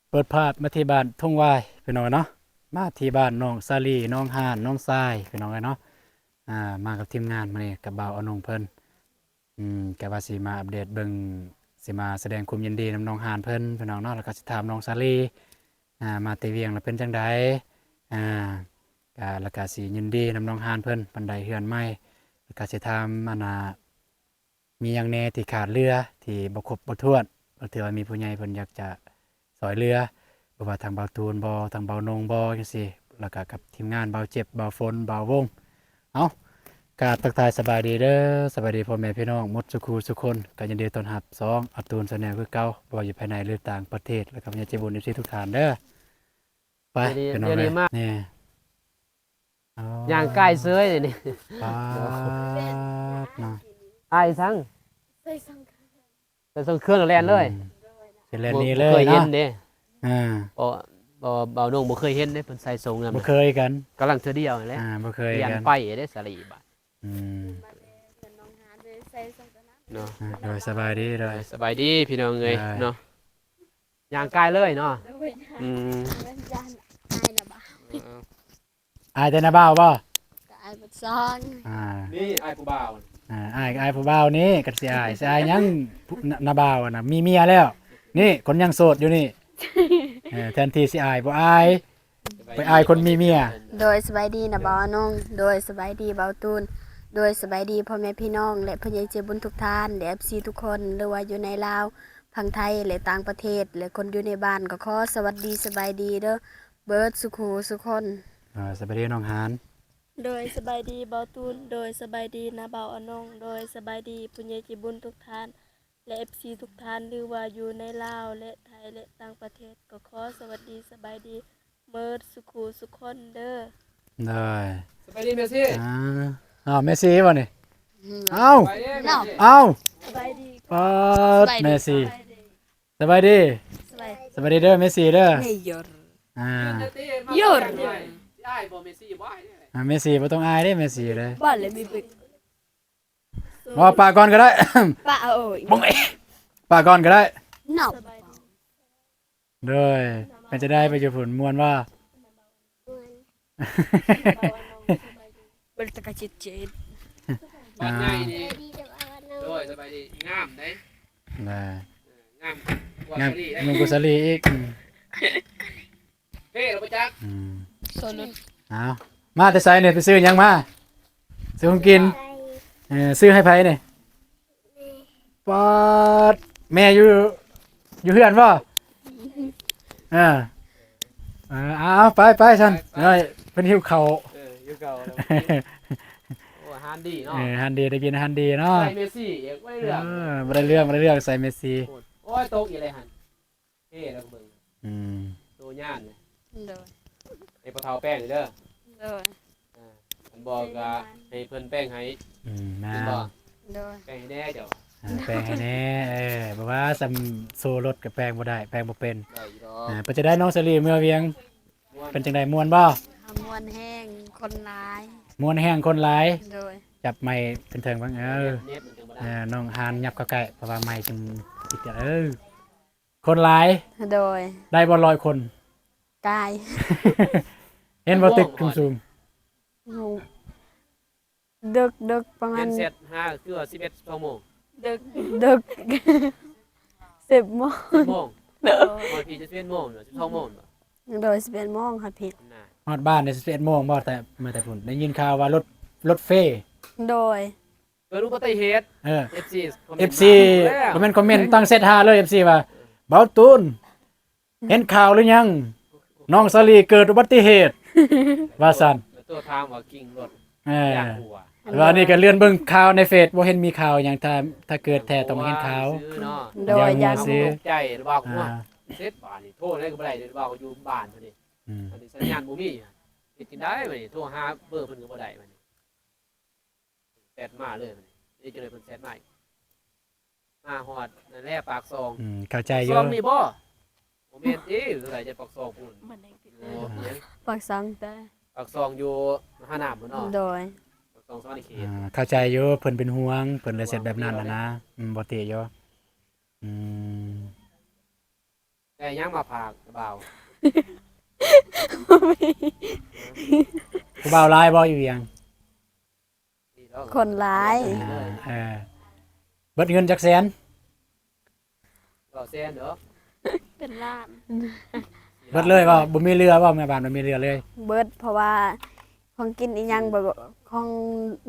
ເປີດພາບມາທີ່ບ້ານທົ່ງວາຍ ພີ່ນ້ອງເອີຍເນາະ, ມາທີ່ບ້ານນ້ອງສາລີ ນ້ອງຮານ ນ້ອງຊາຍ ພີ່ນ້ອງເອີຍເນາະ. ອ່າ ມາກັບທີມງານມື້ນີ້ ກັບບ່າວອານົງເພິ່ນ. ອືມ ກະວ່າຊິມາອັບເດດເບິ່ງ ຊິມາສະແດງຄວາມຍິນດີນຳນ້ອງຮານເພິ່ນ ພີ່ນ້ອງເນາະ, ແລ້ວກະຊິຖາມນ້ອງສາລີ ອ່າ ມາແຕ່ວຽງແລ້ວເປັນຈັ່ງໃດ? ອ່າ ກະ ແລ້ວກະຊິຍິນດີນຳນ້ອງຮານເພິ່ນ ປານໃດເຮືອນໃໝ່, ແລ້ວກະຊິຖາມ ອັນນ່າ ມີຫຍັງແດ່ທີ່ຂາດເຫຼືອ ທີ່ບໍ່ຄົບບໍ່ຖ້ວນ ຫຼືວ່າມີຜູ້ໃຫຍ່ເພິ່ນຢາກຈະຊ່ອຍເຫຼືອ ບໍ່ວ່າທາງບ່າວຕູນບໍ ທາງບ່າວນົງບໍ ຈັ່ງຊີ້ ແລ້ວກະກັບທີມງານບ່າວເຈັບ ບ່າວຝົນ ບ່າວວົງ. ເອົ້າ ກາບທັກທາຍສະບາຍດີເດີ ສະບາຍດີພໍ່ແມ່ພີ່ນ້ອງໝົດສູ່ຄູ່ສູ່ຄົນ. ກະຍິນດີຕ້ອນຮັບຊ່ອງອາຕູນແຊນແນວຄືເກົ່າ ບໍ່ວ່າຢູ່ພາຍໃນ ຫຼື ຕ່າງປະເທດ ແລ້ວກະຜູ້ໃຫຍ່ໃຈບຸນ ເອັຟຊີ ທຸກທ່ານເດີ. ໄປ ດຽວນີ້ ພີ່ນ້ອງເອີຍ ມາ ນີ້ ອໍ ຍ່າງກາຍເສີຍນີ້ ປາດເນາະ. ອ້າຍສັງ ໃສ່ຊົງເຄື່ອງແລ່ນເລີຍ. ອືມ ຊິແລ່ນໜີເລີຍ ບໍ່ເຄີຍເຫັນເດ້. ອ່າ ບໍ່ ບໍ່ ບ່າວນົງບໍ່ເຄີຍເຫັນເດ້ ເພິ່ນໃສ່ຊົງນັ້ນ ບໍ່ເຄີຍກັນ ກຳລັງເທື່ອດຽວນີ້ແຫຼະ. ອ່າ ບໍ່ເຄີຍກັນ ປ່ຽນໄປເດ້ສາລີບາດ. ອືມ ເນາະ. ອ່າ ໂດຍ ສະບາຍດີ ໂດຍ ສະບາຍດີພີ່ນ້ອງເອີຍ ເນາະ. ຍ່າງກາຍເລີຍເນາະ. ອືມ ອາຍແຕ່ນ້າບ່າວບໍ່? ກະອາຍເບິດສອງ. ອ່າ ນີ້ອາຍຜູ້ບ່າວ. ອ່າ ອາຍ ອາຍຜູ້ບ່າວນີ້ ກັນຊິອາຍ ຊິອາຍຫຍັງ? ຜູ້ ນ້າ ນ້າບ່າວຫັ້ນນະ ມີເມຍແລ້ວ ນີ້ຄົນຍັງໂສດຢູ່ນີ້. ເອີ ແທນທີ່ຊິອາຍ ບໍ່ອາຍ ໄປອາຍຄົນມີເມຍ. ໂດຍ ສະບາຍດີນະບ່າວອານົງ. ໂດຍ ສະບາຍດີບ່າວຕູນ. ໂດຍ ສະບາຍດີພໍ່ແມ່ພີ່ນ້ອງ ແລະ ຜູ້ໃຫຍ່ໃຈບຸນທຸກທ່ານ ແລະ ເອັຟຊີ ທຸກຄົນ ຫຼືວ່າຢູ່ໃນລາວ ຝັ່ງໄທ ແລະ ຕ່າງປະເທດ ແລະ ຄົນຢູ່ໃນບ້ານ ກໍຂໍສະຫວັດດີສະບາຍດີເດີ ເບິດສູ່ຄູ່ສູ່ຄົນ. ອ່າ ສະບາຍດີນ້ອງຫານ. ໂດຍ ສະບາຍດີບ່າວຕູນ. ໂດຍ ສະບາຍດີນ້າບ່າວອານົງ. ໂດຍ ສະບາຍດີຜູ້ໃຫຍ່ໃຈບຸນທຸກທ່ານ ແລະ ເອັຟຊີ ທຸກທ່ານ ຫຼືວ່າຢູ່ໃນລາວ ແລະ ໄທ ແລະ ຕ່າງປະເທດ ກໍຂໍສະຫວັດດີສະບາຍດີເໝິດສູ່ຄູ່ສູ່ຄົນເດີ. ໂດຍ ສະບາຍດີແມ່ຊີ. ອ່າ ອ້າວ ແມ່ຊີບໍ່ນີ້? ອືມ ອ້າວ ສະບາຍດີແມ່ຊີ. ອ້າວ ສະບາຍດີ ປາດ ສະບາຍດີ ແມ່ຊີ ສະບາຍດີ ສະບາຍ ສະບາຍດີເດີແມ່ຊີເດີ. ອ່າ ຍອດ ຍອດ ຊິອາຍບໍ່ແມ່ຊີບໍ່ອາຍເດ້. ອ່າ ແມ່ຊີບໍ່ຕ້ອງອາຍເດ້ ແມ່ຊີເດີ. ບໍ່ເລີຍມີເປັກ ບໍ່ ປະກ່ອນກໍໄດ້ ປະ ໂອ້ຍ ບໍ່ ປະກ່ອນກໍໄດ້ເນາະ. ໂດຍ ເປັນຈັ່ງໃດໄປຢູ່ພຸ້ນ ມ່ວນບໍ່? ມ່ວນ ເປັນຕາກະຈິດເຈັດ. ບ້ານໃຫຍ່ນີ້ ໂດຍ ສະບາຍດີ ງາມເດ້. ເອີ ງາມກວ່າສາລີ ງາມກວ່າສາລີອີກ. ອືມ ເພລະບໍ່ຈັກ. ອືມ ໂຊລຸດ. ເອົາ ມາແຕ່ໃສນີ້? ໄປຊື້ຫຍັງມາ? ຊື້ຂອງກິນ. ເອີ ຊື້ໃຫ້ໃຜນີ້? ປາດ ແມ່ຢູ່ ຢູ່ເຮືອນບໍ່? ເອີ ເອີ ເອົາ ໄປ ໄປຊັ້ນ. ໄປ ໄປ ເອີ ເພິ່ນຫິວເຂົ້າ. ເອີ ຫິວເຂົ້າແລ້ວ. ໂອ້ ອາຫານດີເນາະ. ເອີ ອາຫານດີ ໄດ້ກິນອາຫານດີເນາະ. ໃສ່ເມຊີອີກ ບໍ່ໄດ້ເລື່ອງ. ເອີ ບໍ່ໄດ້ເລື່ອງ ບໍ່ໄດ້ເລື່ອງ ໃສ່ເມຊີ. ໂອ້ຍ ໂອ້ຍ ຕົກອີກແລ້ວຫັ້ນ. ເອີ ລອງເບິ່ງ. ອືມ ໂຕຍານ. ໂດຍ ໃຫ້ພໍ່ເຖົ້າແປງເດີ. ໂດຍ ອ່າ ຄັນບໍ່ກໍໃຫ້ເພິ່ນແປງໃຫ້. ອືມ ແມ່ນ ແມ່ນບໍ່? ໂດຍ ແປງໃຫ້ແດ່ເຈົ້າ. ອ່າ ແປງໃຫ້ແດ່. ເອີ ບໍ່ວ່າສ່ຳໂຊລົດກໍແປງບໍ່ໄດ້ ແປງບໍ່ເປັນ. ໄດ້ຢູ່ດອກ. ອ່າ ເປັນຈັ່ງໃດນ້ອງສາລີເມືອວຽງ? ມ່ວນ ເປັນຈັ່ງໃດ ມ່ວນບໍ່? ອ່າ ມ່ວນແຮງ ຄົນຫຼາຍ. ມ່ວນແຮງ ຄົນຫຼາຍ. ໂດຍ ຈັບໄມເທິງໆເບິ່ງ. ເອີ ເນັດ ເນັດມັນຈັ່ງບໍ່ໄດ້. ເອີ ນ້ອງຫານຫຍັບເຂົ້າໃກ້ ເພາະວ່າໄມຈຶ່ງຕິດກັນ. ເອີ ຄົນຫຼາຍ. ໂດຍ ໄດ້ບໍ່ຮ້ອຍຄົນ? ກາຍ ເຫັນບໍ່ຕຶກສູງໆ? ໂອ້ ເດິກໆ ປະມານ ແມ່ນແຊັດຫາຄືວ່າສິບເອັດ ສອງໂມງ. ເດິກ ເດິກ ສິບໂມງ ສິບໂມງ. ໂດຍ ຮອດພີ້ສິບເອັດໂມງ ສິບສອງໂມງ. ໂດຍ ສິບເອັດໂມງຮອດພີ້. ຮອດບ້ານນີ້ສິບເອັດໂມງບໍ່? ແຕ່ ມາແຕ່ພຸ້ນ ໄດ້ຍິນຂ່າວວ່າລົດ ລົດເຟ. ໂດຍ ເກີດອຸບັດຕິເຫດ. ເອີ ເອັຟຊີ ເອັຟຊີ ຄອມເມັນ ບໍ່ແມ່ນຄອມເມັນ ຕັ້ງແຊັດຫາເລີຍ ເອັຟຊີ ວ່າ ເບົາຕູນ ເຫັນຂ່າວຫຼືຍັງ? ນ້ອງສາລີເກີດອຸບັດຕິເຫດ ວ່າຊັ້ນ. ໂທຖາມວ່າກິ້ງລົດ ເອີ ຢ້ານຫົວ. ວ່ານີ້ກໍເລື່ອນເບິ່ງຂ່າວໃນເຟສ ບໍ່ເຫັນມີຂ່າວຫຍັງ. ຖ້າ ຖ້າເກີດແທ້ຕ້ອງເຫັນຂ່າວ. ໂດຍ ຢ້ານຫົວ ຢ້ານຫົວ ຕົກໃຈວ່າຫົວ. ອ່າ ເສັດບາດນີ້ ໂທໄດ້ກໍບໍ່ໄດ້ ເວົ້າຢູ່ບ້ານພຸ້ນເດ້. ອືມ ອັນນີ້ສັນຍານບໍ່ມີ ເຮັດຈັ່ງໃດບາດນີ້? ໂທຫາເບີເພິ່ນກໍບໍ່ໄດ້ບາດນີ້. ແຊັດມາເລີຍບາດນີ້. ເອີ ຈັ່ງໃດເພິ່ນແຊັດມາອີກ? ມາຮອດນັ້ນແຫຼະ ປາກຊ່ອງ. ອືມ ເຂົ້າໃຈຢູ່. ປາກຊ່ອງນີ້ບໍ່? ບໍ່ແມ່ນຕິ ຢູ່ໃສຈະປາກຊ່ອງພຸ້ນ. ໂອ້ ປາກຊ່ອງແຕ່ ປາກຊ່ອງຢູ່ທ່ານ້ຳພຸ້ນເນາະ. ໂດຍ ປາກຊ່ອງສະຫວັນນະເຂດ. ອ່າ ເຂົ້າໃຈຢູ່ ເພິ່ນເປັນຫ່ວງ ເພິ່ນເລີຍເຮັດແບບນັ້ນຫັ້ນນະ. ອືມ ບໍ່ຕິຢູ່. ອືມ ໄດ້ຫຍັງມາຝາກຜູ້ບ່າວ? ຜູ້ບ່າວຫຼາຍບໍ່ຢູ່ຫຍັງ? ຄົນຫຼາຍ ອ່າ ເອີ ເບິດເງິນຈັກແສນ? ເກົ້າແສນເດີ ເປັນລ້ານ ເບິດເລີຍບໍ່? ບໍ່ມີເຫຼືອບໍ່? ແມ່ບ້ານບໍ່ມີເຫຼືອເລີຍ? ເບິດ ເພາະວ່າ ຂອງກິນອີ່ຫຍັງແບບຂອງ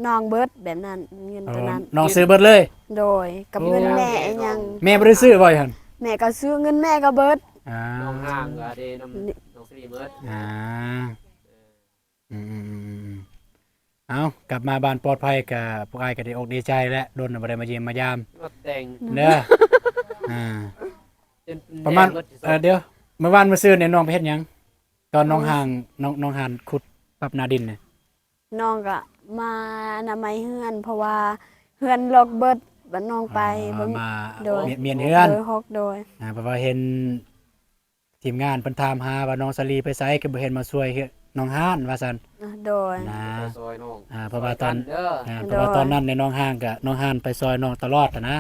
ນ້ອງເບິດແບບນັ້ນ ເງິນໂຕນັ້ນ ເອີ ນ້ອງຊື້ ເບິດເລີຍ? ໂດຍ ກັບເງິນແມ່ອີ່ຫຍັງ ແມ່ບໍ່ໄດ້ຊື້ບໍ່ຫັ້ນ? ແມ່ກໍຊື້ ເງິນແມ່ກໍເບິດ ອ່າ ນ້ອງຫ້າງກໍເດ້ນຳນ້ອງສາລີເບິດ ອ່າ ອືມໆໆໆ ເອົາ ກັບມາບ້ານປອດໄພກໍພວກອ້າຍກໍດີອົກດີໃຈແຫຼະ ດົນບໍ່ໄດ້ມາຢ້ຽມມາຢາມ ມາແຕ່ງ ເດີ ອ່າ ປະມານ ເອີ ດຽວ ມື້ວານມື້ຊືນນີ້ນ້ອງໄປເຮັດຫຍັງ? ຕອນນ້ອງຫ້າງ ນ້ອງ ນ້ອງຫ້າງຂຸດປັບໜ້າດິນນະ ນ້ອງກໍ ມາອະນາໄມເຮືອນ ເພາະວ່າເຮືອນລົກເບິດ ບັດນ້ອງໄປ ເບິ່ງ ມາ ໂດຍ ມ້ຽນເຮືອນ ໂດຍ ຮົກ ໂດຍ ອ່າ ເພາະວ່າເຫັນ ທີມງານເພິ່ນຖາມຫາວ່ານ້ອງສາລີໄປໃສ ຄືບໍ່ເຫັນມາຊ່ວຍນ້ອງຫ້ານວ່າຊັ້ນ ໂດຍ ນະ ໄປຊ່ອຍນ້ອງ ອ່າ ເພາະວ່າຕອນ ຊ່ອຍກັນເດີ ອ່າ ເພາະວ່າຕອນນັ້ນນ້ອງຫ້າງກະ ນ້ອງຫ້ານໄປຊ່ອຍນ້ອງຕະຫຼອດຫັ້ນນະ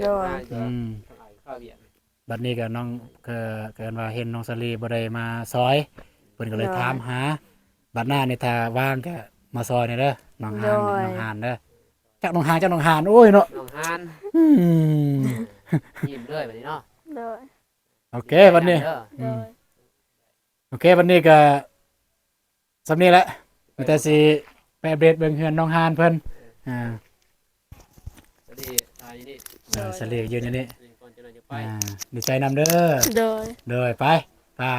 ໂດຍ ອືມ ບັດນີ້ກະນ້ອງ ເອີ້ນວ່າເຫັນນ້ອງສາລີບໍ່ໄດ້ມາຊ່ອຍ ເພິ່ນກໍເລີຍຖາມຫາ ບັດໜ້ານີ້ຖ້າວ່າງກະມາຊ່ອຍແດ່ເດີ ນ້ອງຫ້າງ ໂດຍ ນ້ອງຫ້ານເດີ ຈັກນ້ອງຫ້າງ ຈັກນ້ອງຫ້ານ ໂອ້ຍເນາະ ນ້ອງຫ້ານ ອືມ ຍິ້ມເລີຍບັດນີ້ເນາະ ໂດຍ ໂອເຄ ບັດນີ້ ໂດຍ ອືມ ໂອເຄ ບັດນີ້ກໍສ່ຳນີ້ແຫຼະ ມີແຕ່ຊິໄປອັບເດດເບິ່ງເຮືອນນ້ອງຮ່ານເພິ່ນ ອ່າ ສາລີ ອ່າ ສາລີຢືນຢູ່ນີ້ ອ່າ ດີໃຈນຳເດີ ໂດຍ ໂດຍ ໄປ ພາ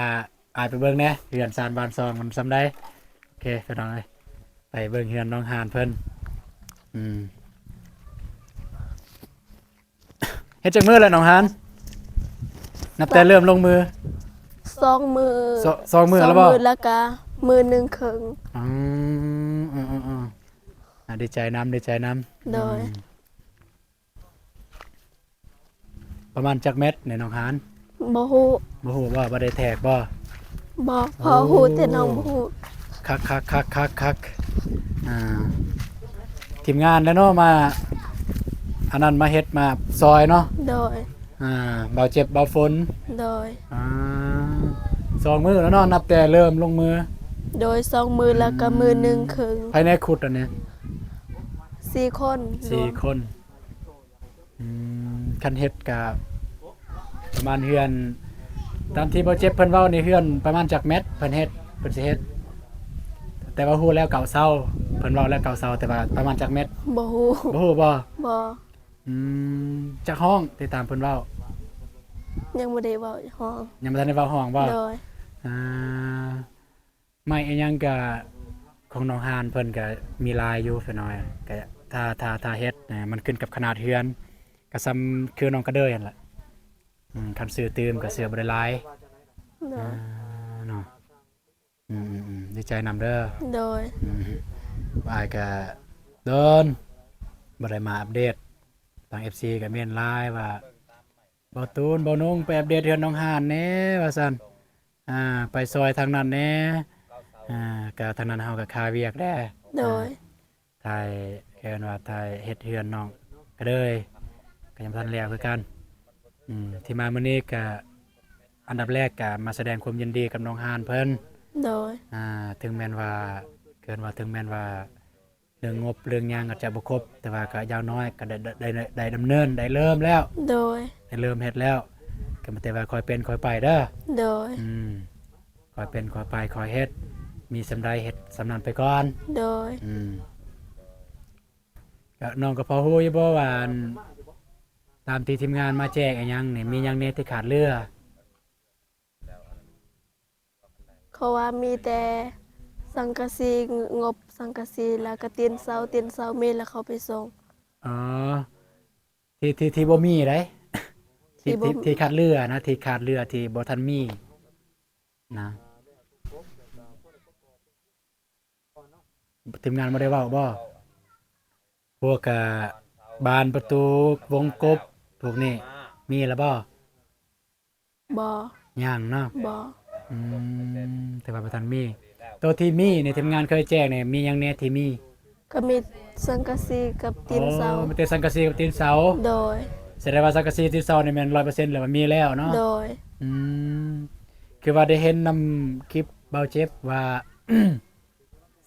ອ້າຍໄປເບິ່ງແດ່ ເຮືອນຊານບ້ານຊ່ອງມັນສ່ຳໃດ ໂອເຄ ພີ່ນ້ອງເອີຍ ໄປເບິ່ງເຮືອນນ້ອງຮ່ານເພິ່ນ ອືມ. ເຮັດຈັກມື້ແລ້ວນ້ອງຮ່ານ? ນັບແຕ່ເລີ່ມລົງມື ສອງມື້ ສອງມື້ແລ້ວບໍ່? ສອງມື້ ແລ້ວກະມື້ໜຶ່ງເຄິ່ງ ອືມ ເອີໆ ອ່າ ດີໃຈນຳ ດີໃຈນຳ ໂດຍ ອືມ ປະມານຈັກແມັດນີ້ນ້ອງຮ່ານ? ບໍ່ຮູ້ ບໍ່ຮູ້ບໍ່? ບໍ່ໄດ້ແທກບໍ່? ບໍ່ ພໍ່ຮູ້ແຕ່ນ້ອງບໍ່ຮູ້ ຄັກໆໆໆ ອ່າ ທີມງານແຫຼະເນາະ ມາ ອັນນັ້ນມາເຮັດມາຊ່ອຍເນາະ ໂດຍ ອ່າ ເບົາເຈັບເບົາຝົນ ໂດຍ ອ່າ ສອງມື້ແລ້ວເນາະ ນັບແຕ່ເລີ່ມລົງມື ໂດຍ ສອງມື້ ແລ້ວກະມື້ໜຶ່ງເຄິ່ງ ພາຍໃນຂຸດອັນນີ້ ສີ່ຄົນ ສີ່ຄົນ ອືມ ຄັນເຮັດກະປະມານເຮືອນ ຕາມທີ່ເບົາເຈັບເພິ່ນເວົ້ານີ້ ເຮືອນປະມານຈັກແມັດ ເພິ່ນເຮັດ ເພິ່ນຊິເຮັດ ແຕ່ວ່າຮູ້ແລ້ວເກົ່າເຊົາ ເພິ່ນເວົ້າແລ້ວເກົ່າເຊົາ ແຕ່ວ່າປະມານຈັກແມັດ ບໍ່ຮູ້ ບໍ່ຮູ້ບໍ່? ບໍ່ ອືມ ຈັກຫ້ອງ ຕິດຕາມເພິ່ນເວົ້າ ຍັງບໍ່ໄດ້ເວົ້າຫ້ອງ ຍັງບໍ່ທັນໄດ້ເວົ້າຫ້ອງບໍ່? ໂດຍ ອ່າ ໄມ້ອີ່ຫຍັງກະຂອງນ້ອງຮ່ານເພິ່ນກະມີຫຼາຍຢູ່ ເພິ່ນວ່າກະ ຖ້າ ຖ້າ ຖ້າເຮັດນະ ມັນຂຶ້ນກັບຂະໜາດເຮືອນ ກະສ່ຳຄືນ້ອງກະເດີຍຫັ້ນລະ ອືມ ຄັນຊື້ຕື່ມກະເສືອບໍ່ໄດ້ຫຼາຍ ໂດຍ ອ່າ ເນາະ ອືມໆໆ ດີໃຈນຳເດີ ໂດຍ ອືມ ອ້າຍກະດົນບໍ່ໄດ້ມາອັບເດດ ທາງເອັຟຊີກະເມັ້ນຫຼາຍວ່າ ບ່າວຕູນ ບ່າວນົງ ໄປອັບເດດເຮືອນນ້ອງຮ່ານແດ່ວ່າຊັ້ນ ອ່າ ໄປຊ່ອຍທາງນັ້ນແດ່ ອ່າ ກະທາງນັ້ນເຮົາກະຄາວຽກແດ່ ໂດຍ ອ່າ ຖ່າຍ ເອີ້ນວ່າຖ່າຍເຮັດເຮືອນນ້ອງກະເດີຍ ກະຍັງບໍ່ທັນແລ້ວຄືກັນ ອືມ ທີ່ມາມື້ນີ້ກະ ອັນດັບແລກກະມາສະແດງຄວາມຍິນດີກັບນ້ອງຮ່ານເພິ່ນ ໂດຍ ອ່າ ເຖິງແມ່ນວ່າ ເອີ້ນວ່າເຖິງແມ່ນວ່າ ເລື່ອງງົບເລື່ອງຫຍັງອາດຈະບໍ່ຄົບ ແຕ່ວ່າກະຢ່າງໜ້ອຍກະໄດ້ ໄດ້ ໄດ້ ໄດ້ດຳເນີນ ໄດ້ເລີ່ມແລ້ວ ໂດຍ ໄດ້ເລີ່ມເຮັດແລ້ວ ກະມີແຕ່ວ່າຄ່ອຍເປັນຄ່ອຍໄປເດີ ໂດຍ ອືມ ຄ່ອຍເປັນຄ່ອຍໄປ ຄ່ອຍເຮັດ ມີສ່ຳໃດເຮັດສ່ຳນັ້ນໄປກ່ອນ ໂດຍ ອືມ ກະນ້ອງກະພໍຮູ້ຢູ່ບໍ່ວ່າ ອັນ ຕາມທີ່ທີມງານມາແຈກອີ່ຫຍັງນີ້ ມີຫຍັງແດ່ທີ່ຂາດເຫຼືອ? ເຂົາວ່າມີແຕ່ສັງກະສີ ງົບສັງກະສີ ແລ້ວກະຕີນເສົາ ຕີນເສົາມີແລ້ວເຂົາໄປສົ່ງ ອໍ ທີ່ ທີ່ ທີ່ບໍ່ມີໃດ ທີ່ ທີ່ ທີ່ຂາດເຫຼືອນະ ທີ່ຂາດເຫຼືອ ທີ່ບໍ່ທັນມີນະ. ທີມງານບໍ່ໄດ້ເວົ້າບໍ່? ພວກກະບານປະຕູວົງກົບພວກນີ້ມີແລ້ວບໍ່? ບໍ່ ຍັງເນາະ ບໍ່ ອືມ ຖືວ່າບໍ່ທັນມີ. ໂຕທີ່ມີນີ້ ທີມງານເຄີຍແຈກນີ້ ມີຫຍັງແດ່ທີ່ມີ? ກໍມີສັງກະສີກັບຕີນເສົາ. ໂອ້ ມີແຕ່ສັງກະສີກັບຕີນເສົາ. ໂດຍ ສະແດງວ່າສັງກະສີຕີນເສົານີ້ແມ່ນຮ້ອຍເປີເຊັນ ຫຼືວ່າມີແລ້ວເນາະ? ໂດຍ ອືມ ຄືວ່າໄດ້ເຫັນນຳຄລິບເບົາເຈັບວ່າ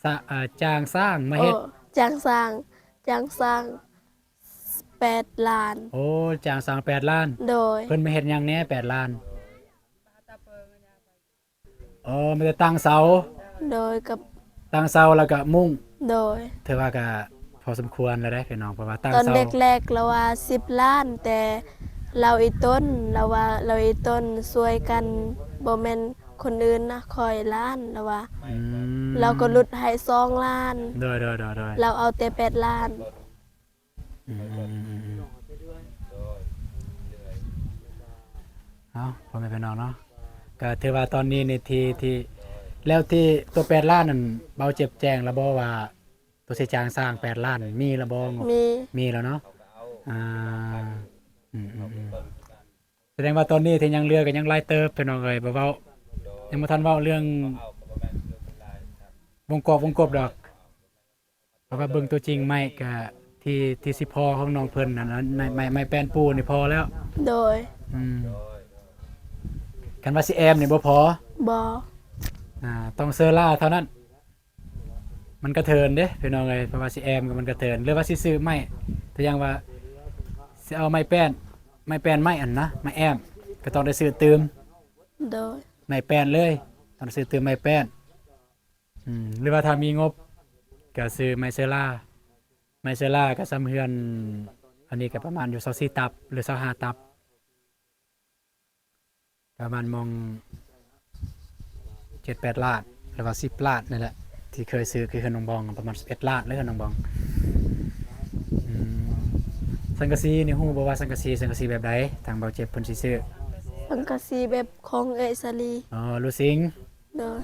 ສະ ເອີ ຈ້າງຊ່າງມາເຮັດ ໂອ້ ຈ້າງຊ່າງ ຈ້າງຊ່າງແປດລ້ານ. ໂອ້ ຈ້າງຊ່າງແປດລ້ານ. ໂດຍ. ເພິ່ນມາເຮັດຫຍັງແດ່ແປດລ້ານ? ອໍ ມີແຕ່ຕັ້ງເສົາ. ໂດຍ ກັບຕັ້ງເສົາແລ້ວກະມຸ້ງ. ໂດຍ. ຖືວ່າກະພໍສົມຄວນແລ້ວເດ້ພີ່ນ້ອງ ເພາະວ່າຕັ້ງເສົາ ຕອນແລກໆລາວວ່າສິບລ້ານ ແຕ່ລາວອີ່ຕົນ ລາວວ່າລາວອີ່ຕົນຊ່ວຍກັນ ບໍ່ແມ່ນຄົນອື່ນນະ ຂ້ອຍລ້ານ ລາວວ່າ. ອືມ ລາວກໍຫຼຸດໃຫ້ສອງລ້ານ. ໂດຍໆໆໆ ລາວເອົາແຕ່ແປດລ້ານ. ອືມໆໆໆ ເອົາ ພໍ່ແມ່ພີ່ນ້ອງເນາະ ກະຖືວ່າຕອນນີ້ໃນທີ່ ທີ່ ແລ້ວທີ່ຕົວແປດລ້ານນັ້ນ ເບົາເຈັບແຈ້ງແລ້ວບໍ່ວ່າ ຕົວຊິຈ້າງຊ່າງແປດລ້ານ ມີແລ້ວບໍ່? ມີ ມີແລ້ວເນາະ. ອ່າ ອືມໆໆ ສະແດງວ່າຕອນນີ້ທີ່ຍັງເຫຼືອກໍຍັງຫຼາຍເຕີບ ພີ່ນ້ອງເອີຍ ບໍ່ເວົ້າ ຍັງບໍ່ທັນເວົ້າເລື່ອງວົງກອບວົງກົບດອກ. ເພາະວ່າເບິ່ງຕົວຈິງໄມ້ກະ ທີ່ ທີ່ຊິພໍຂອງນ້ອງເພິ່ນນັ້ນ ໄມ້ ໄມ້ ໄມ້ແປ້ນປູນີ້ພໍແລ້ວ. ໂດຍ. ອືມ ຄັນວ່າຊິແອ້ມນີ້ບໍ່ພໍ. ບໍ່. ອ່າ ຕ້ອງເຊີລ່າເທົ່ານັ້ນ ມັນກະເທີນເດ້ພີ່ນ້ອງເອີຍ ເພາະວ່າຊິແອ້ມກໍມັນກະເທີນ ຫຼືວ່າຊິຊື້ໄມ້ ຕົວຢ່າງວ່າຊິເອົາໄມ້ແປ້ນ ໄມ້ແປ້ນໄມ້ອັນນະ ໄມ້ແອ້ມ ກໍຕ້ອງໄດ້ຊື້ຕື່ມ. ໂດຍ. ໄມ້ແປ້ນເລີຍ ຕ້ອງໄດ້ຊື້ຕື່ມໄມ້ແປ້ນ. ອືມ ຫຼືວ່າຖ້າມີງົບກະຊື້ໄມ້ເຊີລ່າ ໄມ້ເຊີລ່າກະສ່ຳເຮືອນ ອັນນີ້ກະປະມານຢູ່ຊາວສີ່ຕັບ ຫຼືຊາວຫ້າຕັບ ປະມານໝ່ອງເຈັດແປດລ້ານ ຫຼືວ່າສິບລ້ານນີ້ແຫຼະ ທີ່ເຄີຍຊື້ຄືເຮືອນນ້ອງບອງ ປະມານສິບເອັດລ້ານເລີຍເຮືອນນ້ອງບອງ. ອືມ ສັງກະສີນີ້ຮູ້ບໍ່ວ່າສັງກະສີ ສັງກະສີແບບໃດ ທາງເບົາເຈັບເພິ່ນຊິຊື້? ສັງກະສີແບບຂອງເອື້ອຍສາລີ. ອໍ ໂລຊິງ. ໂດຍ.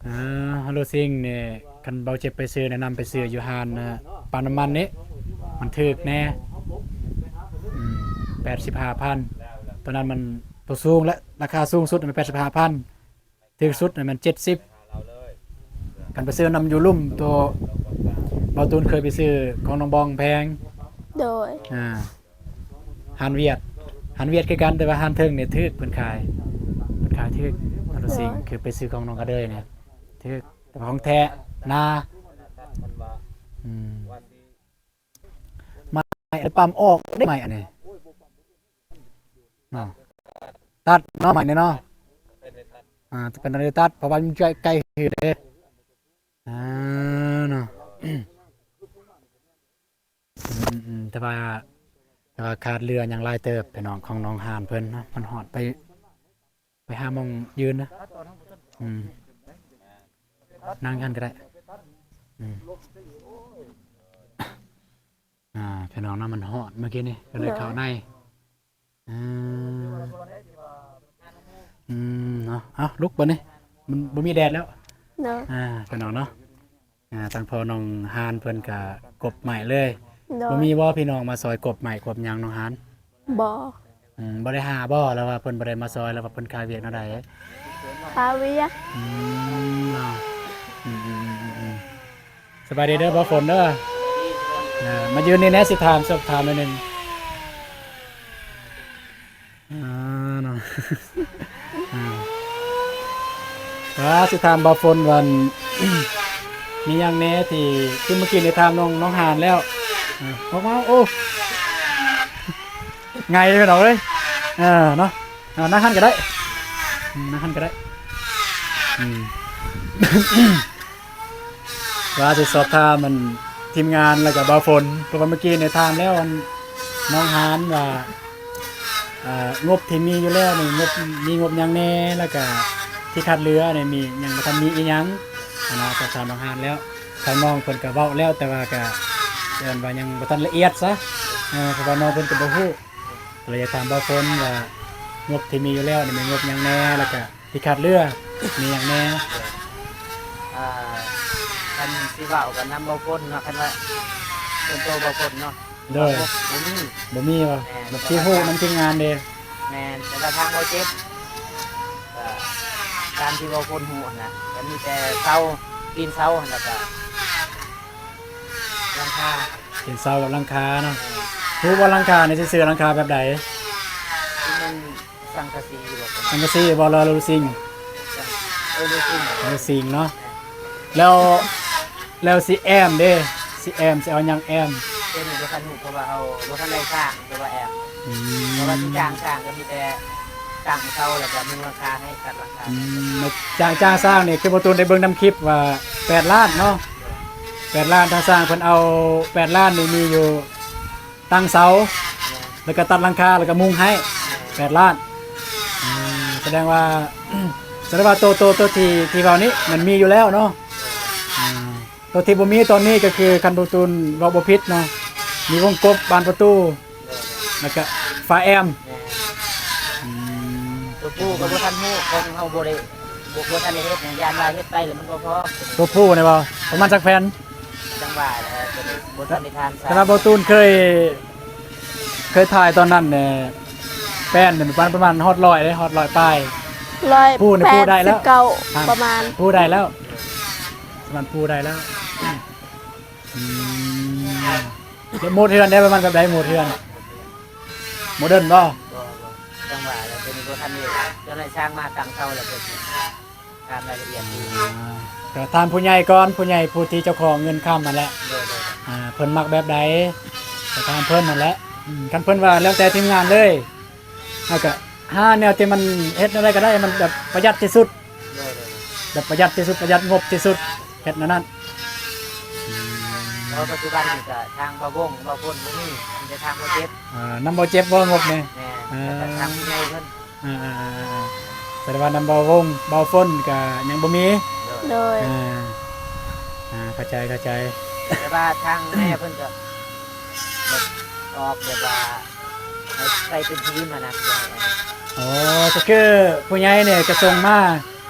ອ່າ ໂລຊິງນີ້ ຄັນເບົາເຈັບໄປຊື້ ແນະນຳໄປຊື້ຢູ່ຮ້ານ ອ່າ ປ້ຳນ້ຳມັນນີ້ ມັນຖືກແດ່. ອືມ ແປດສິບຫ້າພັນ ຕອນນັ້ນມັນຕົວສູງແຫຼະ ລາຄາສູງສຸດແມ່ນແປດສິບຫ້າພັນ ຖືກສຸດແມ່ນເຈັດສິບ. ຄັນໄປຊື້ນຳຢູ່ລຸ່ມ ໂຕເບົາຕູນເຄີຍໄປຊື້ຂອງນ້ອງບອງແພງ. ໂດຍ. ອ່າ ຮ້ານຫວຽດ ຮ້ານຫວຽດຄືກັນ ແຕ່ວ່າຮ້ານເທິງນີ້ຖືກ ເພິ່ນຂາຍ ເພິ່ນຂາຍຖືກ. ໂດຍ. ໂລຊິງ ຄືໄປຊື້ຂອງນ້ອງກະເດີຍນີ້ຖືກ ແຕ່ວ່າຂອງແທ້ນາ. ອືມ ໄມ້ອັນນີ້ປ້ຳອອກໄດ້ໄມ້ອັນນີ້ເນາະ ຕັດເນາະ ໄມ້ນີ້ເນາະ. ອ່າ ຈະເປັນອັນນີ້ຕັດ ເພາະວ່າມັນໃກ້ ໃກ້ເຮືອນເດ້. ອ່າ ເນາະ ອືມໆ ແຕ່ວ່າ ແຕ່ວ່າຂາດເຫຼືອຍັງຫຼາຍເຕີບ ພີ່ນ້ອງ ຂອງນ້ອງຫານເພິ່ນເນາະ ມັນຮອດໄປ ໄປຫາໝ່ອງຢືນນະ. ອືມ ນັ່ງຫັ້ນກໍໄດ້. ອືມ ອ່າ ພີ່ນ້ອງເນາະ ມັນຮ້ອນ ເມື່ອກີ້ນີ້ກໍເລີຍເຂົ້າໃນ. ອືມ ອືມ ເນາະ ເອົາ ລຸກບັດນີ້ ມັນບໍ່ມີແດດແລ້ວ. ໂດຍ. ອ່າ ພີ່ນ້ອງເນາະ ອ່າ ທາງພໍ່ນ້ອງຫານເພິ່ນກະກົບໄມ້ເລີຍ. ໂດຍ. ບໍ່ມີບໍ່ພີ່ນ້ອງມາຊ່ອຍກົບໄມ້ກົບຫຍັງນ້ອງຫານ? ບໍ່. ອືມ ບໍ່ໄດ້ຫາບໍ່ ຫຼືວ່າເພິ່ນບໍ່ໄດ້ມາຊ່ອຍ ຫຼືວ່າເພິ່ນຄາວຽກແນວໃດ? ຄາວຽກ. ອືມ ເນາະ ອືມໆໆໆ ສະບາຍດີເດີບ່າວຝົນເດີ. ອ່າ ມາຢືນນີ້ແດ່ ຊິຖາມ ສອບຖາມໜ້ອຍໜຶ່ງ. ອ່າ ເນາະ ອ່າ ວ່າຊິຖາມບ່າວຝົນວ່າ ມີຫຍັງແດ່ທີ່ ຄືເມື່ອກີ້ໄດ້ຖາມນ້ອງ ນ້ອງຫານແລ້ວ. ອ່າ ອອກມາ ໂອ້ ໄງເດີພີ່ນ້ອງເອີຍ. ເອີ ເນາະ ອ່າ ນັ່ງຫັ້ນກໍໄດ້ ອືມ ນັ່ງຫັ້ນກໍໄດ້. ອືມ ວ່າຊິສອບຖາມອັນທີມງານ ແລ້ວກໍບ່າວຝົນ ເພາະວ່າເມື່ອກີ້ນີ້ຖາມແລ້ວ ອັນ ນ້ອງຫານວ່າ ເອີ ງົບທີ່ມີຢູ່ແລ້ວນີ້ ງົບ ມີງົບຫຍັງແດ່ ແລ້ວກໍທີ່ຂາດເຫຼືອນີ້ມີຫຍັງ ບໍ່ທັນມີອີ່ຫຍັງຫັ້ນນະ. ສອບຖາມນ້ອງຫານແລ້ວ ທາງນ້ອງເພິ່ນກໍເວົ້າແລ້ວ ແຕ່ວ່າກໍເອີ້ນວ່າຍັງບໍ່ທັນລະອຽດຊະ ເອີ ເພາະວ່ານ້ອງເພິ່ນກໍບໍ່ຮູ້. ກໍເລີຍຢາກຖາມບ່າວຝົນວ່າ ງົບທີ່ມີຢູ່ແລ້ວນີ້ມີງົບຫຍັງແດ່ ແລ້ວກະທີ່ຂາດເຫຼືອມີຫຍັງແດ່? ອ່າ ຄັນຊິເວົ້າກັນນຳບ່າວຝົນເນາະ ຄັນວ່າສ່ວນໂຕບ່າວຝົນເນາະ. ໂດຍ. ງົບບໍ່ມີ. ບໍ່ມີບໍ່? ແມ່ນ. ແບບຊິຮູ້ນຳທີມງານເດ້? ແມ່ນ ແຕ່ວ່າທາງບ່າວເຈັບ ກໍຕາມທີ່ບ່າວຝົນຮູ້ຫັ້ນນະ ກໍມີແຕ່ເສົາ ຕີນເສົາ ແລ້ວກໍຫຼັງຄາ. ຕີນເສົາກັບຫຼັງຄາເນາະ. ແມ່ນ. ຮູ້ບໍ່ຫຼັງຄານີ້ຊິຊື້ຫຼັງຄາແບບໃດ? ຊິແມ່ນ ສັງກະສີຢູ່ບໍ່? ສັງກະສີບໍ່ ຫຼືວ່າລູຊິງ? ເອີ ລູຊິງ ລູຊິງເນາະ. ແມ່ນ. ແລ້ວ ແລ້ວຊິແອ້ມເດ້ ຊິແອ້ມ ຊິເອົາຫຍັງແອ້ມ? ໂຕນີ້ບໍ່ທັນຮູ້ ເພາະວ່າເຮົາບໍ່ທັນໄດ້ສ້າງ ແຕ່ວ່າແອ້ມ. ອືມ ເພາະວ່າຊິຈ້າງສ້າງກໍມີແຕ່ຕັ້ງເສົາ ແລ້ວກໍມຸງຫຼັງຄາໃຫ້ ຕັດຫຼັງຄາ. ອືມ ຈ້າງ ຈ້າງສ້າງນີ້ ຄືບໍ່ຕູນໄດ້ເບິ່ງນຳຄລິບວ່າແປດລ້ານເນາະ ແປດລ້ານ ທາງຊ່າງເພິ່ນເອົາແປດລ້ານນີ້ ມີຢູ່ ຕັ້ງເສົາ ແລ້ວກໍຕັດຫຼັງຄາ ແລ້ວກໍມຸງໃຫ້ ແປດລ້ານ. ອືມ ສະແດງວ່າ ສະແດງວ່າໂຕ ໂຕ ໂຕທີ່ ທີ່ເວົ້ານີ້ມັນມີຢູ່ແລ້ວເນາະ. ອືມ ໂຕທີ່ບໍ່ມີຕອນນີ້ກໍຄື ຄັນບໍ່ຕູນເວົ້າບໍ່ຜິດເນາະ ມີວົງກົບບານປະຕູ ແລ້ວກໍຝາແອ້ມ. ແມ່ນ. ອືມ ຕົວປູກໍບໍ່ທັນຮູ້ ເພາະເຮົາບໍ່ໄດ້ ບໍ່ ບໍ່ທັນໄດ້ເຮັດຫຍັງ ຢ້ານວ່າເຮັດໄປແລ້ວມັນບໍ່ພໍ. ຕົວປູນີ້ບໍ່ ປະມານຈັກແຜ່ນ? ຈັ່ງວ່າແຫຼະ ບໍ່ທັນໄດ້ຖາມ. ແຕ່ວ່າບໍ່ຕູນເຄີຍ ເຄີຍຖ່າຍຕອນນັ້ນແຫຼະ ແປ້ນນີ້ປະມານ ປະມານຮອດຮ້ອຍເດ້ ຮອດຮ້ອຍປາຍ. ຮ້ອຍ ປູນີ້ປູໄດ້ແລ້ວ ປະມານ ປູໄດ້ແລ້ວ ປະມານປູໄດ້ແລ້ວ. ອືມ ແລ້ວໂມດເຮືອນໄດ້ປະມານແບບໃດ ໂມດເຮືອນ ໂມເດີນບໍ່? ບໍ່ ບໍ່ ຈັ່ງວ່າແຫຼະ ຕົວນີ້ບໍ່ທັນໄດ້ ເຈົ້ານາຍຊ່າງມາຕັ້ງເສົາແລ້ວເພິ່ນຊິ ຖາມລາຍລະອຽດຢູ່. ອ່າ ກໍຖາມຜູ້ໃຫຍ່ກ່ອນ ຜູ້ໃຫຍ່ຜູ້ທີ່ເຈົ້າຂອງເງິນຄຳຫັ້ນແຫຼະ. ໂດຍ ໂດຍ. ອ່າ ເພິ່ນມັກແບບໃດ ກໍຖາມເພິ່ນຫັ້ນແຫຼະ. ອືມ ຄັນເພິ່ນວ່າແລ້ວແຕ່ທີມງານເລີຍ ເຮົາກໍຫາແນວທີ່ມັນເຮັດແນວໃດກໍໄດ້ ໃຫ້ມັນແບບປະຢັດທີ່ສຸດ. ໂດຍ ໂດຍ. ແບບປະຢັດທີ່ສຸດ ປະຢັດງົບທີ່ສຸດ ເຮັດແນວນັ້ນ. ອືມ ເພາະວ່າປັດຈຸບັນນີ້ກໍທາງບ່າວວົງ ບ່າວຝົນບໍ່ມີ ມີແຕ່ທາງບ່າວເຈັບ. ອ່າ ນຳບ່າວເຈັບບໍ່ງົບນີ້? ແມ່ນ. ອ່າ ແລ້ວກໍທາງຜູ້ໃຫຍ່ເພິ່ນ. ອ່າໆໆໆ ສະແດງວ່ານຳບ່າວວົງ ບ່າວຝົນກໍຍັງບໍ່ມີ. ໂດຍ ໂດຍ. ອ່າ ອ່າ ເຂົ້າໃຈ ເຂົ້າໃຈ. ແຕ່ວ່າທາງແມ່ເພິ່ນກໍແບບອອກແບບວ່າໃຫ້ໃສ່ເປັນທີມຫັ້ນນະ. ອໍ ກໍຄືຜູ້ໃຫຍ່ນີ້ກໍສົ່ງມາ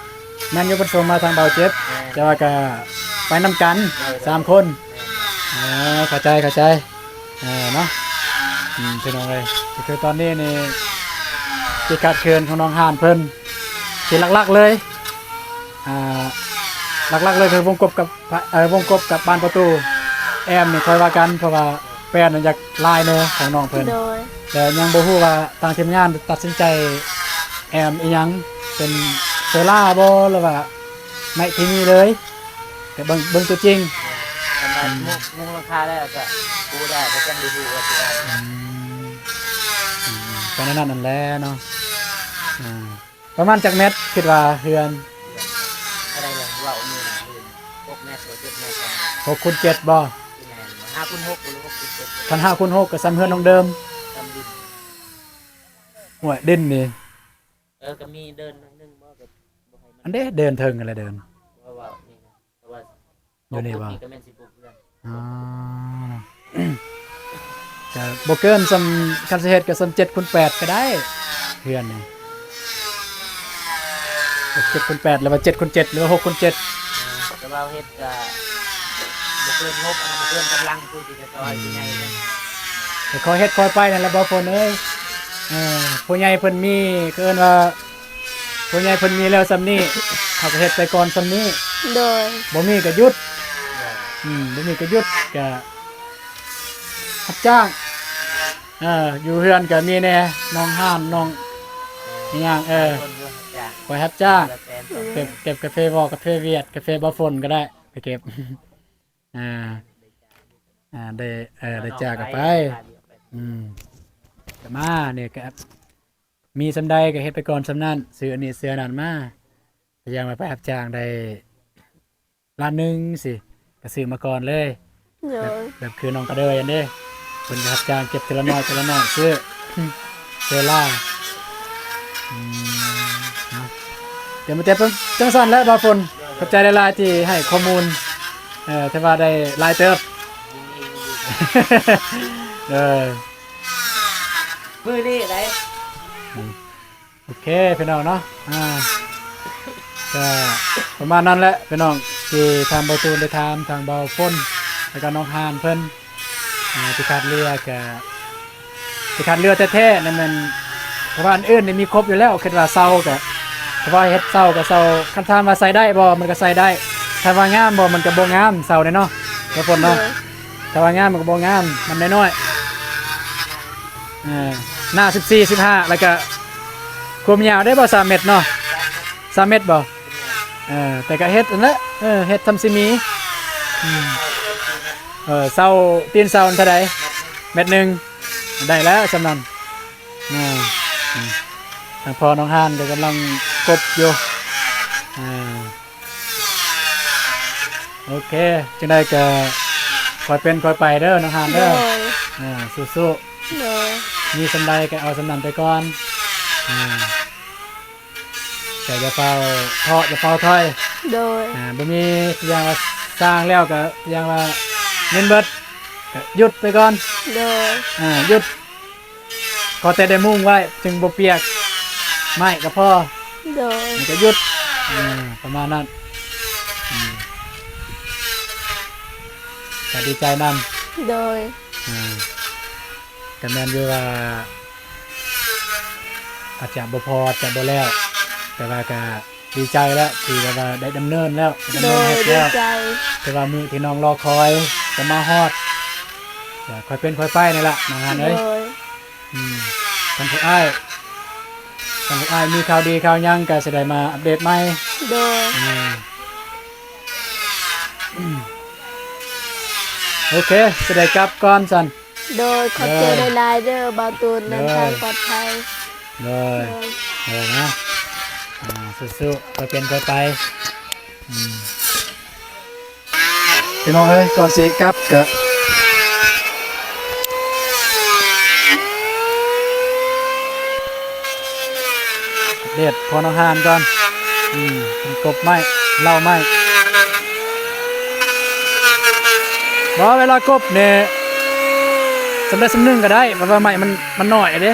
ແມ່ນຢູ່ ເພິ່ນສົ່ງມາທາງບ່າວເຈັບ. ແມ່ນ. ແຕ່ວ່າກໍໄປນຳກັນ ໂດຍ ໂດຍ ສາມຄົນ. ແມ່ນ. ອໍ ເຂົ້າໃຈ ເຂົ້າໃຈ. ເອີເນາະ ອືມ ພີ່ນ້ອງເອີຍ ກໍຄືຕອນນີ້ນີ້ ທີ່ຂາດເຂີນຂອງນ້ອງຮ່ານເພິ່ນ ທີ່ຫຼັກໆເລີຍ ອ່າ ຫຼັກໆເລີຍຄືວົງກົບກັບ ເອີ ວົງກົບກັບບານປະຕູ ແອ້ມນີ້ຄ່ອຍວ່າກັນ ເພາະວ່າແປ້ນນັ້ນຢາກຫຼາຍແດ່ຂອງນ້ອງເພິ່ນ. ໂດຍ. ແຕ່ຍັງບໍ່ຮູ້ວ່າທາງທີມງານຕັດສິນໃຈແອ້ມອີ່ຫຍັງ ເປັນໂຊລາບໍ ຫຼືວ່າໄມ້ທີ່ມີເລີຍ ກໍເບິ່ງ ເບິ່ງຕົວຈິງ. ແມ່ນ ຄັນວ່າ ອືມ ມຸງ ມຸງຫຼັງຄາແລ້ວກໍປູໄດ້ ກໍຈັ່ງໄດ້ຮູ້ວ່າຊິໄດ້. ອືມ ອືມ ກໍແນວນັ້ນນັ້ນແຫຼະເນາະ. ອ່າ ປະມານຈັກແມັດຄິດວ່າເຮືອນ? ເທົ່າໃດລະ ເວົ້າມື້ນັ້ນ ຫົກແມັດບໍ່ ເຈັດແມັດບໍ່? ຫົກຄູນເຈັດບໍ່? ແມ່ນ ຫ້າຄູນຫົກ ຫຼື ຫົກຄູນເຈັດ. ຄັນຫ້າຄູນຫົກກໍສ່ຳເຮືອນນ້ອງເດີມ ສ່ຳດິນ. ໂອ້ຍ ດິນນີ້ ເອີ ກໍມີເດີນໜ້ອຍໜຶ່ງບໍ່ ກໍບໍ່ໃຫ້ມັນ ອັນເດ້ ເດີນເທິງຫັ້ນແຫຼະ ເດີນ ເພາະວ່ານີ້ນະ ເພາະວ່າ ຢູ່ນີ້ບໍ່? ນີ້ກໍແມ່ນສິບຫົກເຮືອນ. ອໍ ກໍບໍ່ເກີນສ່ຳ ຄັນຊິເຮັດກໍສ່ຳເຈັດຄູນແປດກໍໄດ້ ເຮືອນນີ້ ເຈັດຄູນແປດ ຫຼືວ່າເຈັດຄູນເຈັດ ຫຼືວ່າຫົກຄູນເຈັດ. ແຕ່ວ່າເຮັດກໍບໍ່ເກີນງົບ ອັນນັ້ນບໍ່ເກີນກຳລັງຜູ້ທີ່ຈະຊ່ອຍ ອືມ ຜູ້ໃຫຍ່ເພິ່ນ. ກໍຄ່ອຍເຮັດຄ່ອຍໄປນັ້ນແຫຼະ ບ່າວຝົນເອີຍ. ເອີ ຜູ້ໃຫຍ່ເພິ່ນມີ ເຂົາເອີ້ນວ່າ ຜູ້ໃຫຍ່ເພິ່ນມີແລ້ວສ່ຳນີ້ ເຮົາກໍເຮັດໄປກ່ອນສ່ຳນີ້. ໂດຍ. ບໍ່ມີກໍຢຸດ. ອືມ ບໍ່ມີກໍຢຸດ ກໍຮັບຈ້າງ. ເອີ ຢູ່ເຮືອນກໍມີແດ່ ນ້ອງຮ່ານ ນ້ອງອີ່ຫຍັງ ເອີ ຄົນຢູ່ຮັບຈ້າງ ຂ້ອຍຮັບຈ້າງ ແລ້ວແຕ່ ເກັບ ເກັບກາເຟວໍ ກາເຟຫວຽດ ກາເຟບ່າວຝົນກໍໄດ້ ໄປເກັບ. ອ່າ ອ່າ ໄດ້ ເອີ ໄດ້ຈ້າງກໍໄປ. ອືມ ກໍມານີ້ກໍ ມີສ່ຳໃດກໍເຮັດໄປກ່ອນສ່ຳນັ້ນ ຊື້ອັນນີ້ຊື້ອັນນັ້ນມາ. ກໍຢ່າງວ່າໄປຮັບຈ້າງໄດ້ລ້ານໜຶ່ງຊີ້ ກໍຊື້ມາກ່ອນເລີຍ. ໂດຍ. ແບບ ແບບຄືນ້ອງກະເດີຍຫັ້ນເດ້ ເພິ່ນກໍຮັບຈ້າງເກັບເທື່ອລະໜ້ອຍ ເທື່ອລະໜ້ອຍ ຊື້ເທື່ອລະ ອືມ ເນາະ. ດຽວມາແຕ່ເພິ່ນ ຈັ່ງຊັ້ນແຫຼະບ່າວຝົນ ໂດຍ ຂອບໃຈຫຼາຍໆທີ່ໃຫ້ຂໍ້ມູນ ເອີ ຖືວ່າໄດ້ຫຼາຍເຕີບ. ຍິນດີ ຍິນດີ. ເອີ ມື້ນີ້ໄດ໋ ອືມ ໂອເຄພີ່ນ້ອງເນາະ ອ່າ ກໍປະມານນັ້ນແຫຼະພີ່ນ້ອງ ທີ່ທາງບ່າວຕູນໄດ້ຖາມທາງບ່າວຝົນ ແລ້ວກໍນ້ອງຮ່ານເພິ່ນ ອ່າ ທີ່ຂາດເຫຼືອກໍ ທີ່ຂາດເຫຼືອແທ້ໆນັ້ນແມ່ນ ເພາະວ່າອັນອື່ນນີ້ມີຄົບຢູ່ແລ້ວ ຄິດວ່າເສົາກໍ ເພາະວ່າເຮັດເສົາກໍເສົາ ຄັນຖາມວ່າໃສ່ໄດ້ບໍ່ ມັນກໍໃສ່ໄດ້ ຖ້າວ່າງາມບໍ່ ມັນກໍບໍ່ງາມ ເສົານີ້ເນາະ ບ່າວຝົນເນາະ. ໂດຍ. ຖ້າວ່າງາມມັນກໍບໍ່ງາມ ມັນນ້ອຍໆ ເອີ ໜ້າສິບສີ່ ສິບຫ້າ ແລ້ວກະ ຄວາມຍາວໄດ້ບໍ່ ສາມເມັດເນາະ? ສາມເມັດບໍ່? ເອີ ແຕ່ກໍເຮັດຫັ້ນແຫຼະ ເອີ ເຮັດສ່ຳຊິມີ ອືມ ເອີ ເສົາ ຕີນເສົາເທົ່າໃດ? ເມັດໜຶ່ງ ໄດ້ແລ້ວສ່ຳນັ້ນ ອືມ ທາງພໍ່ນ້ອງຮານກໍກຳລັງກົບຢູ່ ອາ ໂອເຄ ຈັ່ງໃດກໍຄ່ອຍເປັນຄ່ອຍໄປເດີນ້ອງຮານເດີ ໂດຍ ອາ ສູ້ໆ ໂດຍ ມີສ່ຳໃດກໍເອົາສ່ຳນັ້ນໄປກ່ອນ ອາ ແຕ່ຢ່າຟ້າວທໍ້ ຢ່າຟ້າວຖອຍ ໂດຍ ອາ ບໍ່ມີຢ່າງວ່າສ້າງແລ້ວກໍຢ່າງວ່າເງິນເບິດ ກໍຢຸດໄປກ່ອນ ໂດຍ ອາ ຢຸດ ຂໍແຕ່ໄດ້ມຸງໄວ້ ຈຶ່ງບໍ່ປຽກໄມ້ກໍພໍ ໂດຍ ມັນກໍຢຸດ ເອີ ປະມານນັ້ນ ອືມ ກໍດີໃຈນຳ ໂດຍ ເອີ ກໍແມ່ນຢູ່ວ່າ ອາດຈະບໍ່ພໍ ອາດຈະບໍ່ແລ້ວ ແຕ່ວ່າກໍ ດີໃຈແລ້ວທີ່ແບບວ່າໄດ້ດຳເນີນແລ້ວ ດຳເນີນເຮັດແລ້ວ ໂດຍ ດີໃຈ ແຕ່ວ່າມື້ທີ່ນ້ອງລໍຄອຍຈະມາຮອດ ກໍຄ່ອຍເປັນຄ່ອຍໄປນີ້ລະນ້ອງຮານເອີຍ ໂດຍ ອືມ ຄັນພວກອ້າຍ ຄັນພວກອ້າຍມີຂ່າວດີຂ່າວຫຍັງກໍຊິໄດ້ມາອັບເດດໃໝ່ ໂດຍ ອືມ ໂອເຄ ຊິໄດ້ກັບກ່ອນຊັ້ນ ໂດຍ ຂອບໃຈ ໂດຍ ຫຼາຍໆເດີບ່າວຕູນ ເດີ ເດີນທາງປອດໄພ ໂດຍ ໂດຍ ເດີນະ ອາ ສູ້ໆ ຄ່ອຍເປັນຄ່ອຍໄປ ອືມ ພີ່ນ້ອງເອີຍ ກ່ອນຊິກັບກະ ເດັດພໍນ້ອງຫານກ່ອນ ອືມ ເປັນກົບໄມ້ ເຫຼົ້າໄມ້ ບໍ່ ເວລາກົບນີ້ ສ່ຳໃດສ່ຳໜຶ່ງກໍໄດ້ ເພາະວ່າໄມ້ມັນ ມັນໜ້ອຍເດ້ ເອີ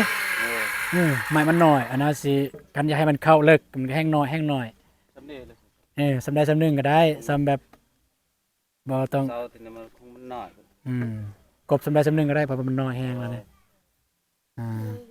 ອືມ ໄມ້ມັນໜ້ອຍ ອັນນັ້ນຊິ ຄັນຢາກໃຫ້ມັນເຂົ້າເລິກ ມັນກໍແຮ່ງໜ້ອຍ ແຮ່ງໜ້ອຍ ສ່ຳນີ້ເລີຍ ເອີ ສ່ຳໃດສ່ຳໜຶ່ງກໍໄດ້ ສ່ຳແບບ ບໍ່ຕ້ອງ ເສົາທີ່ນີ້ມັນຄົງມັນໜ້ອຍ ອືມ ກົບສ່ຳໃດສ່ຳໜຶ່ງກໍໄດ້ ເພາະວ່າມັນໜ້ອຍແຮງແລ້ວນີ້ ເອີ ອາ